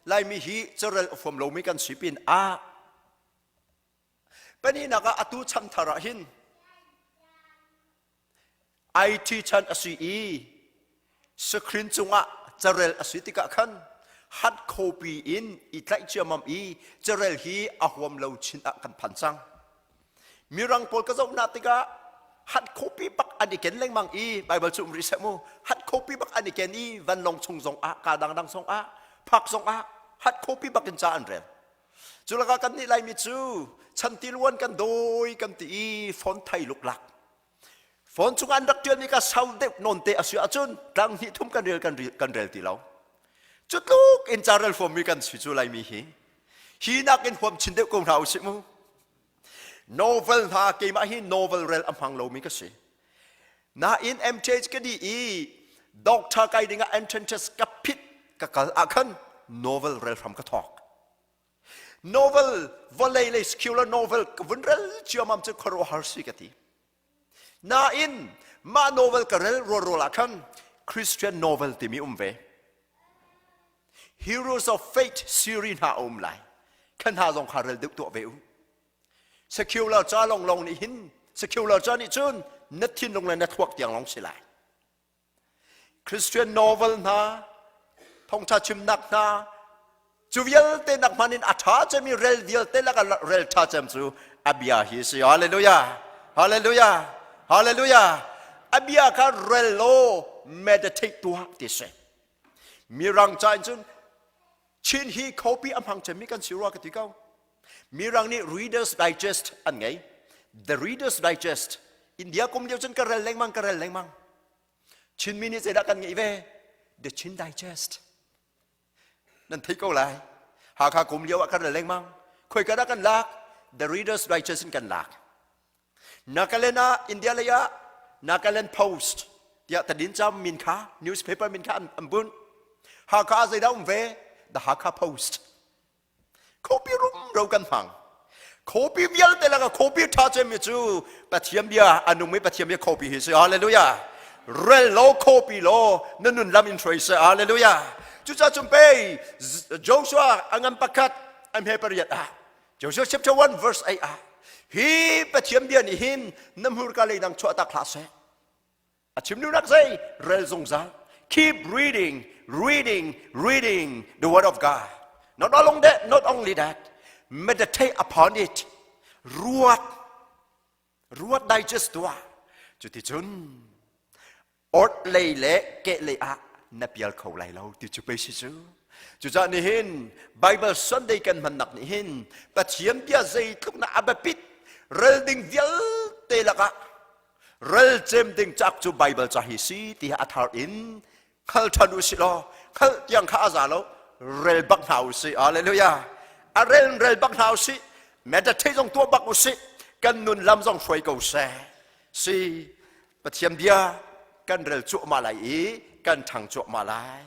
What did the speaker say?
Laimi hi carel a huam lomi kan si pin ah pahnihnak ah atu chanthar ah hin IT chan a si i screen cungah carel a si tikah khan hard copy in i tlaih ciammam i carel hi a huam lo chin ah kan phan cang. Mirang pawl ka zoh hna tikah hard copy bak an i ken lengmang i Bible cu um rih seh mu hard copy bak an i ken i vanlawng chung zong ah ka dangdang zong ah phak zong ah hard copy bak in ca an rel. Cu lakah kan nih Laimi cu chantiluan kan dawi kan ti i phone thai luklak Phone chung an rak ṭialmi kha sau deuh nawnte a si ahcun tlang hnih thum kan rel kan rel, kan rel ti lo. Cu tluk in ca rel huammi kan si cu Laimi hi. Hi nakin huam chin deuh ko hna usih mu. Novel hna keimah hi novel rel a hmang lomi ka si. Nain MTH ka dih i doctor kai dingah entrance test ka phit ka kal ah khan novel rel hram ka thawk. Novel vawlei lei secular novel ka vun rel ciamam cu khuaruahhar si ka ti. Nain mah novel ka rel rualrual ah khan Christian novel timi um ve. Heroes of Faith series hna a um lai. Khan hna zong kha rel deuh tuah ve u. Secular ca longlong nih hin secular ca nih cun na thinlung le na thluak tiang long si lai. Christian novel hna, thawngṭha chimnak hna, cu vialte nak hman in a ṭha cemi rel vialte lakah rel ṭha cem cu a bia hi a si. Hallelujah! Hallelujah! Hallelujah! A bia kha rel law meditate tuah ti si. Mirang ca in cun Chin hi copy a hmang cemmi kan si rua ka ti ko. Mirang nih Reader's Digest an ngei. The Reader's Digest. India kum lio cun ka rel lengmang, ka rel lengmang. Chinmi nih zeidah kan ngeih ve? The Chin Digest. Nan theih ko lai. Hakha kum lio ah kan rel lengmang. Khoi ka dah kan lak? The Reader's Digest in kan lak. Nagaland ah India lei ah Nagaland Post tiah tadinca min kha newspaper min kha an bunh. Hakha ah zeidah um ve? The Hakha Post. Copy rumro kan hmang. Copy vialte laka copy ṭha cemmi cu Pathian bia a nungmi Pathian bia copy hi si. Hallelujah. Rel law copy law na nun lam in hruai seh. Hallelujah. Cucaah cun pei Joshua a ngan pakhat a hme pariat ah Joshua chapter 1 verse 8 ah hi Pathian bia nih hin na hmurka lei dang chuah tak hlah seh. A chim duhnak zei rel zungzal. Keep reading, reading, reading the word of God. Not only that, not only that, meditate upon it. Ruat, ruat digest tuah. Cuticun ort lei le keh lei ah na pial kho lai lo ti cu pei si cu. Cucaah nihin Bible Sunday kan hmannak nih hin Pathian bia zeitluk na a biapit rel ding vialte lakah Rel cem ding cak cu Bible ca hi si ti a thar in hngal ṭhan u si law hngalh tiang kha a za lo rel bak hna u si hallelujah a rel rel bak hna u si meditate zong tuah bak u si kan nun lam zong hruai ko seh si Pathian bia kan rel cuahmah lai i kan ṭhang cuahmah lai.